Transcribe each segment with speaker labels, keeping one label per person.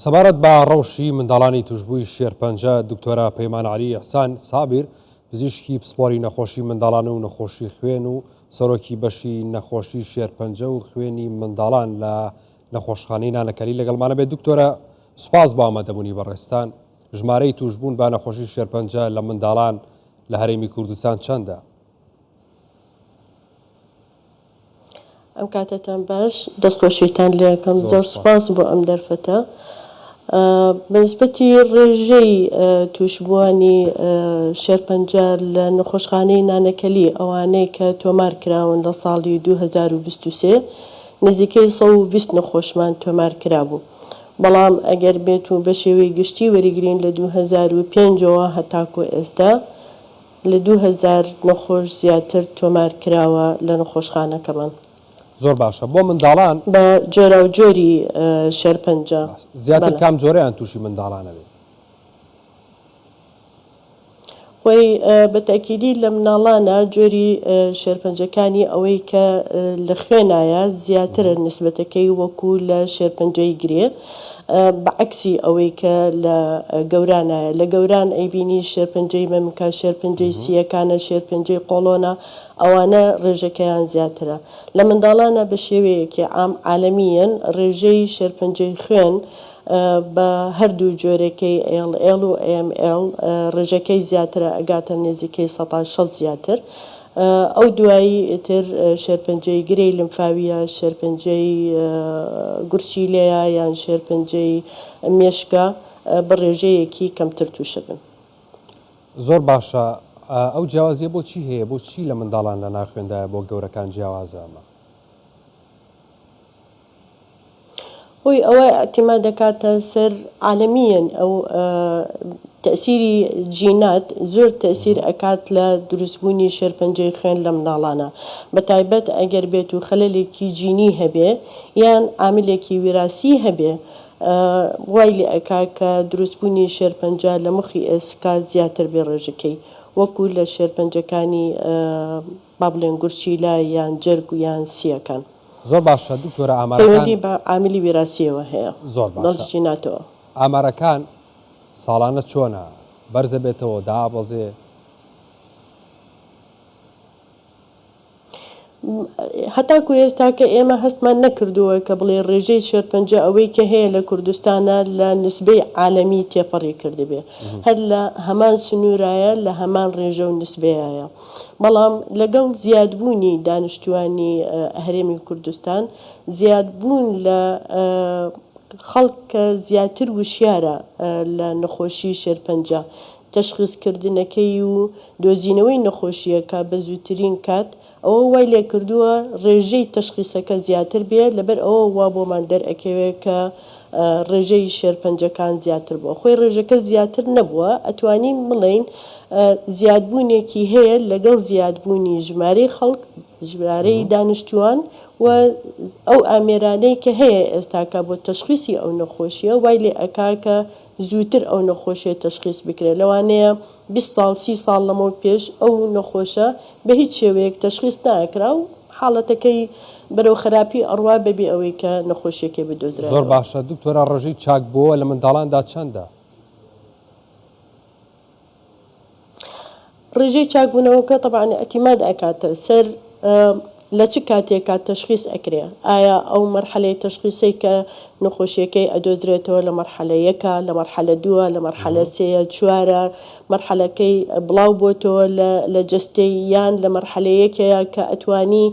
Speaker 1: سەبارەت بە ڕەوشی منداڵانی توشبووی شێرپەنجە، دکتۆرە پەیمان عەلی ئیحسان سابیر، پزیشکی پسپۆری نەخۆشی منداڵان و نەخۆشی خوێن و سەرۆکی بەشی نەخۆشی شێرپەنجە و خوێنی منداڵان لە نەخۆشخانەی نانەکەلی لەگەڵمانە بێت. دکتۆرە سوپاس بۆ ئامادەبوونی بەڕێزتان. ژمارەی توشبوون بە نەخۆشی شێرپەنجە لە منداڵان لە هەرێمی کوردستان چەندە؟
Speaker 2: ئەم کاتەتان باش دەستخۆشیتان لێکەم زۆر سوپاس بۆ ئەم دەرفەتە بەنسبەتی ڕێژەی تووشبووانی شێرپەنجە لە نەخۆشخانەی نانەکەلی ئەوانەی کە تۆمار کراون لە ساڵی 2023 نزیکەی 120 نەخۆشمان تۆمار کرابوو بەڵام ئەگەر بێت و بە شێوەی گشتی وەریگرین لە 2005 ەوە هەتاکۆ ئێستا لە 2000 نەخۆش زیاتر تۆمار کراوە لە نەخۆشخانەکەمان.
Speaker 1: زۆر باشە بۆ منداڵان.
Speaker 2: بە جۆراوجۆری شێرپەنجە.
Speaker 1: زیاتر کام جۆرەیان تووشی منداڵان ئەبێت؟
Speaker 2: خۆی بە تەئکیدی لە مناڵانا جۆری شێرپەنجەکانی ئەوەی کە لە خوێنایە زیاترە نیسبەتەکەی وەکو لە شێرپەنجەی گرێ بە عەکسی ئەوەی کە لە گەورانایە لە گەوران ئەیبینی شێرپەنجەی مەمکە شێرپەنجەی سییەکانە شێرپەنجەی قۆڵۆنە ئەوانە ڕێژەکەیان زیاترە لە منداڵانا بە شێوەیەکی عام عالەمییەن ڕێژەی شێرپەنجەی خوێن بە هەردوو جۆرەکەی ئێڵ ئێڵ و ئێم ئێڵ ڕێژەکەی زیاترە ئەگاتە نزیکەی 60% زیاتر ئەو دوایی ئیتر شێرپەنجەی گرێی لمفاویە شێرپەنجەی گورچیلەیە یان شێرپەنجەی مێشکە بە ڕێژەیەکی کەمتر تووشەبن.
Speaker 1: زۆر باشە ئەو جیاوازیە بۆ چی هەیە بۆ چی لە منداڵان لە ناخوێندایە بۆ گەورەکان جیاوازە ئەمە؟
Speaker 2: هۆی ئەوە ئیعتیماد دەکاتە سەر عالەمیەن ئەو تەئسیری جینات زۆر تەئسیر ئەکات لە دروستبوونی شێرپەنجەی خوێن لە مناڵانا بە تایبەت ئەگەر بێت و خەلەلێکی جینی هەبێ یان عاملێکی ویراسی هەبێ وای لێ ئەکا کە دروستبوونی شێرپەنجە لە مخی ئێسکا زیاتر بێ ڕێژەکەی وەکو لە شێرپەنجەکانی با بڵێن گورچیلە یان جەرگ یان سییەکان.
Speaker 1: زۆر باشە دکتۆرە ئامارەکان.
Speaker 2: پەیوەندی بە عاملی ویراسیەوە هەیە.
Speaker 1: زۆر باشە.
Speaker 2: بە جیناتەوە.
Speaker 1: ئامارەکان ساڵانە چۆنە بەرزەبێتەوە دابەزێ؟
Speaker 2: هەتاکو ئێستاکە ئێمە هەستمان نەکردووە کە بڵێ ڕێژەی شێرپەنجە ئەوەی کە هەیە لە کوردستانە لە نسبەی عالەمی تێپەڕی کردبێ هەر لە هەمان سنوورایە لە هەمان ڕێژە و نسبەیایە. بەڵام لەگەڵ زیادبوونی دانیشتووانی هەرێمی کوردستان، زیادبوون لە خەڵک کە زیاتر وشیارە لە نەخۆشی شێرپەنجە، تەشخیسکردنەکەی و دۆزینەوەی نەخۆشییەکە بە زووترین کات، ئەوە وای لێکردووە ڕێژەی تەشخیسەکە زیاتر بێ، لەبەر ئەوە وا بۆمان دەرئەکەوێ کە ڕێژەی شێرپەنجەکان زیاتر بووە. خۆی ڕێژەکە زیاتر نەبووە، ئەتوانین بڵێین زیادبوونێکی هەیە لەگەڵ زیادبوونی ژمارەی خەڵک، ژمارەی دانیشتووان و ئەو ئامێرانەی کە هەیە ئێستاکە بۆ تەشخیسی ئەو نەخۆشییە وای لێ ئەکا کە زووتر ئەو نەخۆشیە تەشخیس بکرێت لەوانەیە 20 ساڵ 30 ساڵ لەمەو پێش ئەو نەخۆشە بە هیچ شێوەیەک تەشخیس ناکرا و حاڵەتەکەی بەرەو خراپی ئەڕوا بەبێ ئەوەی کە نەخۆشیەکەی
Speaker 1: زۆر
Speaker 2: بدۆزرێتەوە.
Speaker 1: باشە دکتۆرە ڕێژەی چاکبووەوە لە منداڵاندا چەندە؟
Speaker 2: ڕێژەی چاکبوونەوەکە تەبعەن ئیعتیماد ئەکاتە سەر لە چ کاتێکا تەشخیس ئەکرێ ئایا ئەو مەرحەلەی تەشخیسەی کە نەخۆشیەکەی ئەدۆزرێتەوە لە مەرحەلە یەکە لە مەرحەلە دووە لە مەرحەلە سێیە چوارە مەرحەلەکەی بڵاو بۆتەوە لە لە جەستەی یان لە مەرحەلە یەکەیە کە ئەتوانی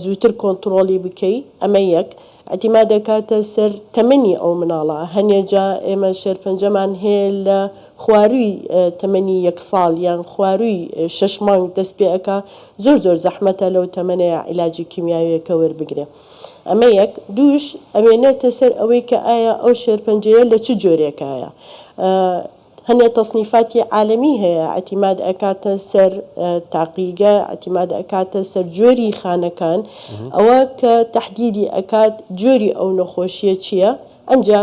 Speaker 2: زووتر کۆنتڕۆڵی بکەی ئەمە یەک ئیعتیماد ئەکاتە سەر تەمەنی ئەو مناڵە، هەنێ جا ئێمە شێرپەنجەمان هەیە لە خوارووی تەمەنی یەک ساڵ یان خوارووی شەش مانگ دەست پێ ئەکا، زۆر زۆر زەحمەتە لەو تەمەنەیا عیلاجی کیمیاویەکە وەربگرێ. ئەمە یەک. دووش ئەمێنێتە سەر ئەوەی کە ئایا ئەو شێرپەنجەیە لە چ جۆرێکایە. هەنێ تەسنیفاتی عالەمی هەیە ئیعتیماد ئەکاتە سەر تاقیگە، ئیعتیماد ئەکاتە سەر جۆری خانەکان، ئەوە کە تەحدیدی ئەکات جۆری ئەو نەخۆشیە چیە، ئەنجا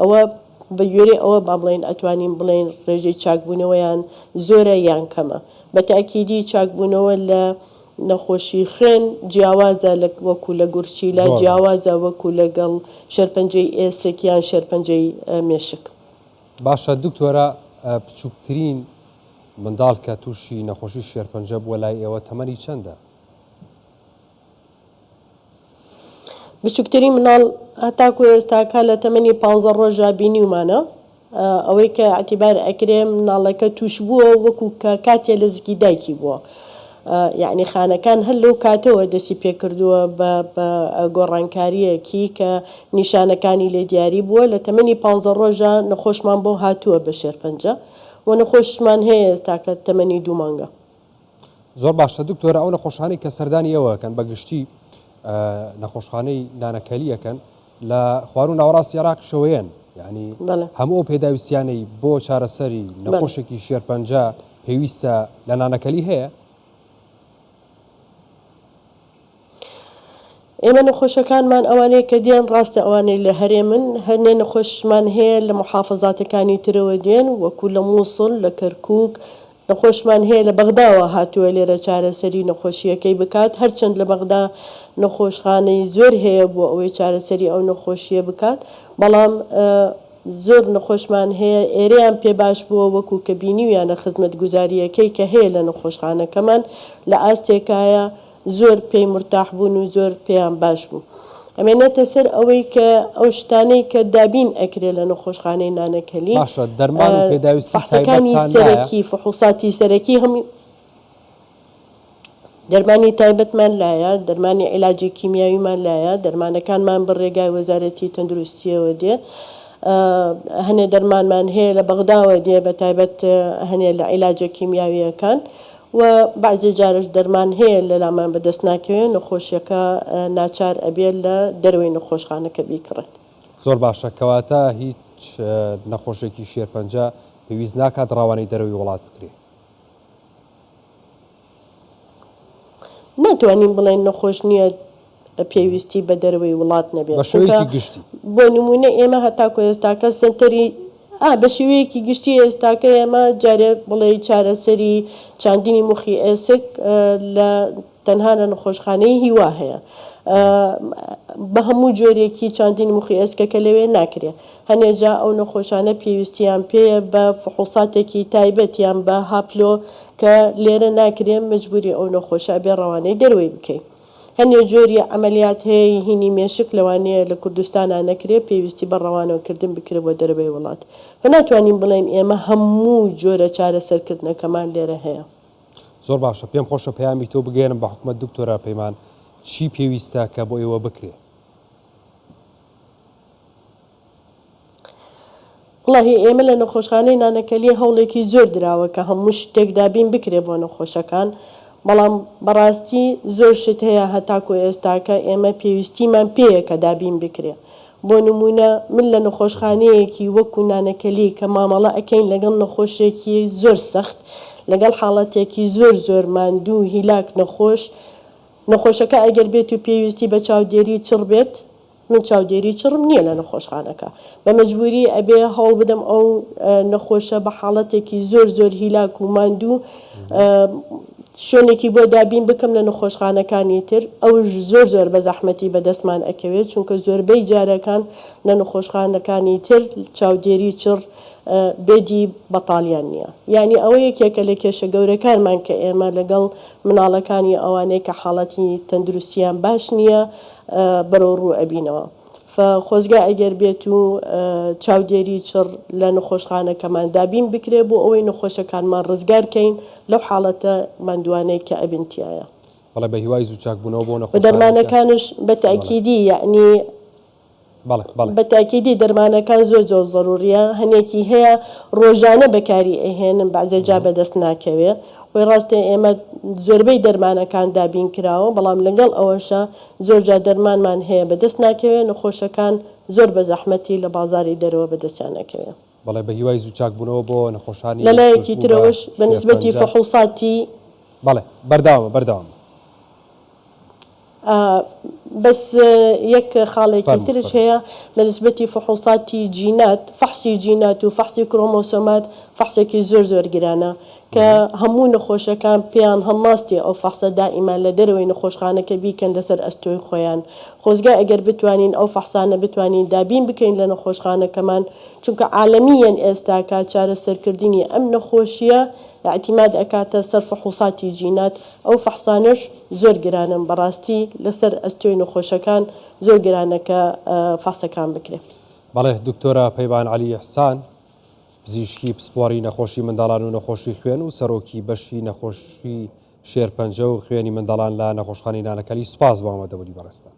Speaker 2: ئەوە بە گوێرەی ئەوە با بڵێین ئەتوانین بڵێین ڕێژەی چاکبوونەوەیان زۆرە یان کەمە. بە تەئکیدی چاکبوونەوە لە. نەخۆشی خوێن جیاوازە لە وەکو لە گورچیلە،
Speaker 1: زۆر باش.
Speaker 2: جیاوازە وەکو لەگەڵ شێرپەنجەی ئێسک یان شێرپەنجەی مێشک.
Speaker 1: باشە دکتۆرە بچوکترین منداڵ کە توشی نەخۆشی شێرپەنجە بووە لای ئێوە تەمەنی چەندە؟
Speaker 2: بچوکترین مناڵ هەتاکو ئێستاکە لە تەمەنی پانزە ڕۆژا بینیومانە ئەوەی کە ئیعتیبار ئەکرێ مناڵەکە توشبووە وەکو کە کاتێ لە زکی دایکی بووە یەعنی خانەکان هەر لەو کاتەوە دەستی پێکردووە بە بە گۆڕانکارییەکی کە نیشانەکانی لێ دیاری بووە لە تەمەنی پانزە ڕۆژا نەخۆشمان بۆ هاتووە بە شێرپەنجە و نەخۆشمان هەیە ئێستاکە تەمەنی دوو مانگە.
Speaker 1: زۆر باشە دکتۆرە ئەو نەخۆشانەی کە سەردانی ئێوە ئەکەن بە گشتی نەخۆشخانەی نانەکەلی ئەکەن لە خواروو ناوەڕاستی عێراقیشەوە یەن یعنی هەموو ئەو پێداویستیانەی بۆ چارەسەری نەخۆشێکی شێرپەنجە پێویستە لە نانەکەلی هەیە؟
Speaker 2: ئێمە نەخۆشەکانمان ئەوانەی کە دێن ڕاستە ئەوانەی لە هەرێمن هەنێ نەخۆشمان هەیە لە محافەزاتەکانی ترەوە دێن وەکو لە موسڵ لە کەرکوک نەخۆشمان هەیە لە بەغداوە هاتووە لێرە چارەسەری نەخۆشییەکەی بکات هەرچەند لە بەغدا نەخۆشخانەی زۆر هەیە بۆ ئەوەی چارەسەری ئەو نەخۆشییە بکات بەڵام زۆر نەخۆشمان هەیە ئێرەیان پێ باش بووە وەکو کە بینیویانە خزمەتگوزارییەکەی کە هەیە لە نەخۆشخانەکەمان لە ئاستێکایە زۆر پێی مورتاح بوون و زۆر پێیان باش بوو. ئەمێنێتە سەر ئەوەی کە ئەو شتانەی کە دابین ئەکرێ لە نەخۆشخانەی نانەکەلی،
Speaker 1: باشە دەرمان و پێداویستی
Speaker 2: فەحسەکانی
Speaker 1: تایبەتتان لایە؟
Speaker 2: سەرەکی، فحوصاتی سەرەکی هەمووی دەرمانی تایبەتمان لایە، دەرمانی عیلاجی کیمیاویمان لایە، دەرمانەکانمان بە ڕێگای وەزارەتی تەندروستییەوە دێ. هەنێ دەرمانمان هەیە لە بەغداوە دێ بە تایبەت هەنێ لە عیلاجە کیمیاوییەکان. و بەعزێ جارش دەرمان هەیە لەلامان بەدەست ناکەوێ نەخۆشیەکە ناچار ئەبێ لە دەرەوەی نەخۆشخانەکە بیکڕێت.
Speaker 1: زۆر باشە کەواتە هیچ نەخۆشێکی شێرپەنجە پێویست ناکات ڕەوانەی دەرەوەی وڵات بکرێ؟
Speaker 2: ناتوانین بڵێین نەخۆش نییە پێویستی بە دەرەوەی وڵات نەبێت
Speaker 1: بە
Speaker 2: چونکە
Speaker 1: شێوەیەکی گشتی.
Speaker 2: بۆ نموونە ئێمە هەتاکو ئێستاکە سەنتەری ئا بە شێوەیەکی گشتی ئێستاکە ئێمە جارێ بڵێی چارەسەری چاندنی موخی ئێسک لە تەنها لە نەخۆشخانەی هیوا هەیە بە هەموو جۆرێکی چاندنی موخی ئێسکەکە لەوێ ناکرێ هەنێ جا ئەو نەخۆشانە پێویستیان پێیە بە فحوساتێکی تایبەت یان بە هاپلۆ کە لێرە ناکرێ مەجبوری ئەو نەخۆشە ئەبێ ڕەوانەی دەرەوەی بکەی. هەنێ جۆری عەمەلیات هەیە ی هینی مێشک لەوانەیە لە کوردستانا نەکرێ پێویستی بە ڕەوانەوە کردن بکرێ بۆ دەرەوەی وڵات فە ناتوانین بڵێین ئێمە هەموو جۆرە چارەسەرکردنەکەمان لێرە هەیە.
Speaker 1: زۆر باشە پێم خۆشە پەیامی تۆ بگەیەنم بە حکومەت دکتۆرە پەیمان چی پێویستە کە بۆ ئێوە بکرێ؟
Speaker 2: وەڵاهی ئێمە لە نەخۆشخانەی نانەکەلی هەوڵێکی زۆر دراوە کە هەموو شتێک دابین بکرێ بۆ نەخۆشەکان، بەڵام بەڕاستی زۆر شت هەیە هەتاکو ئێستاکە ئێمە پێویستیمان پێیە کە دابین بکرێ. بۆ نموونە من لە نەخۆشخانەیەکی وەکو نانەکەلی کە مامەڵە ئەکەین لەگەڵ نەخۆشێکی زۆر سەخت، لەگەڵ حاڵەتێکی زۆر زۆر ماندوو هیلاک نەخۆش، نەخۆشەکە ئەگەر بێتو پێویستی بە چاودێری چڕ بێت، من چاودێری چڕم نییە لە نەخۆشخانەکە بە مەجبوری ئەبێ هەوڵ بدەم ئەو نەخۆشە بە حاڵەتێکی زۆر زۆر هیلاک و ماندوو شوێنێکی بۆ دابین بکەم لە نەخۆشخانەکانی تر ئەوش زۆر زۆر بە زەحمەتی بەدەستمان ئەکەوێت چونکە زۆربەی جارەکان لە نەخۆشخانەکانی تر چاودێری چڕ بێدی بەتاڵیان نییە یانی ئەوە یەکێکە لە کێشە گەورەکانمان کە ئێمە لەگەڵ مناڵەکانی ئەوانەی کە حاڵەتی تەندروستیان باش نییە بەرەو ڕوو ئەبینەوە فە خۆزگە ئەگەر بێت و چاودێری چڕ لە نەخۆشخانەکەمان دابین بکرێ بۆ ئەوەی نەخۆشەکانمان ڕزگار کەین لەو حاڵەتە ماندوانەی کە ئەبن تیایا.
Speaker 1: بەڵێ بە هیوای زوو چاکبوونەوە بۆ
Speaker 2: وە
Speaker 1: نەخۆشانێکە.
Speaker 2: دەرمانەکانش بە
Speaker 1: بەڵێ.
Speaker 2: تەئکیدی یەعنی.
Speaker 1: بەڵێ بەڵێ.
Speaker 2: بە تاکیدی دەرمانەکان زۆر زۆر زەروریە هەنێکی هەیە ڕۆژانە بەکاری ئەهێنن بەعزێ جا بەدەست ناکەوێ خۆی ڕاستە ئێمە زۆربەی دەرمانەکان دابین کراوە بەڵام لەگەڵ ئەوەشا زۆر جا دەرمانمان هەیە بەدەست ناکەوێ نەخۆشەکان زۆر بە زەحمەتی لە بازاری دەرەوە بەدەستیان ئەکەوێ.
Speaker 1: بەڵێ بە هیوای زوو چاکبوونەوە بۆ نەخۆشانی
Speaker 2: لەلایەکی
Speaker 1: توشبوو بە
Speaker 2: ترەوەش بە نسبەتی
Speaker 1: شێرپەنجە.
Speaker 2: فحوصاتی.
Speaker 1: بەڵێ بەردەوامە بەردەوامە.
Speaker 2: بەس یەک خاڵێکی
Speaker 1: فەرموو
Speaker 2: ترش
Speaker 1: فەرموو.
Speaker 2: هەیە بە نسبەتی فحوصاتی جینات فەحسی جینات و فەحسی کرۆمۆسۆمات فەحسێکی زۆر زۆر گرانە کە هەموو نەخۆشەکان پێیان هەڵناستێ ئەو فەحسە دائیما لە دەرەوەی نەخۆشخانەکە بیکەن لەسەر ئەستۆی خۆیان. خۆزگە ئەگەر بتوانین ئەو فەحسانە بتوانین دابین بکەین لە نەخۆشخانەکەمان چونکە عالەمییەن ئێستاکە چارەسەرکردنی ئەم نەخۆشییە ئیعتیماد ئەکاتە سەر فحوساتی جینات ئەو فەحسانەش زۆر گرانن بەڕاستی لەسەر ئەستۆی نەخۆشەکان زۆر گرانە کە فەحسەکان بکرێ.
Speaker 1: بەڵێ دکتۆرە پەیمان عەلی ئیحسان، پزیشکی پسپۆڕی نەخۆشی منداڵان و نەخۆشی خوێن و سەرۆکی بەشی نەخۆشی شێرپەنجە و خوێنی منداڵان لە نەخۆشخانەی نانەکەلی سوپاس بۆ ئامادەبوونی بەڕێزتان.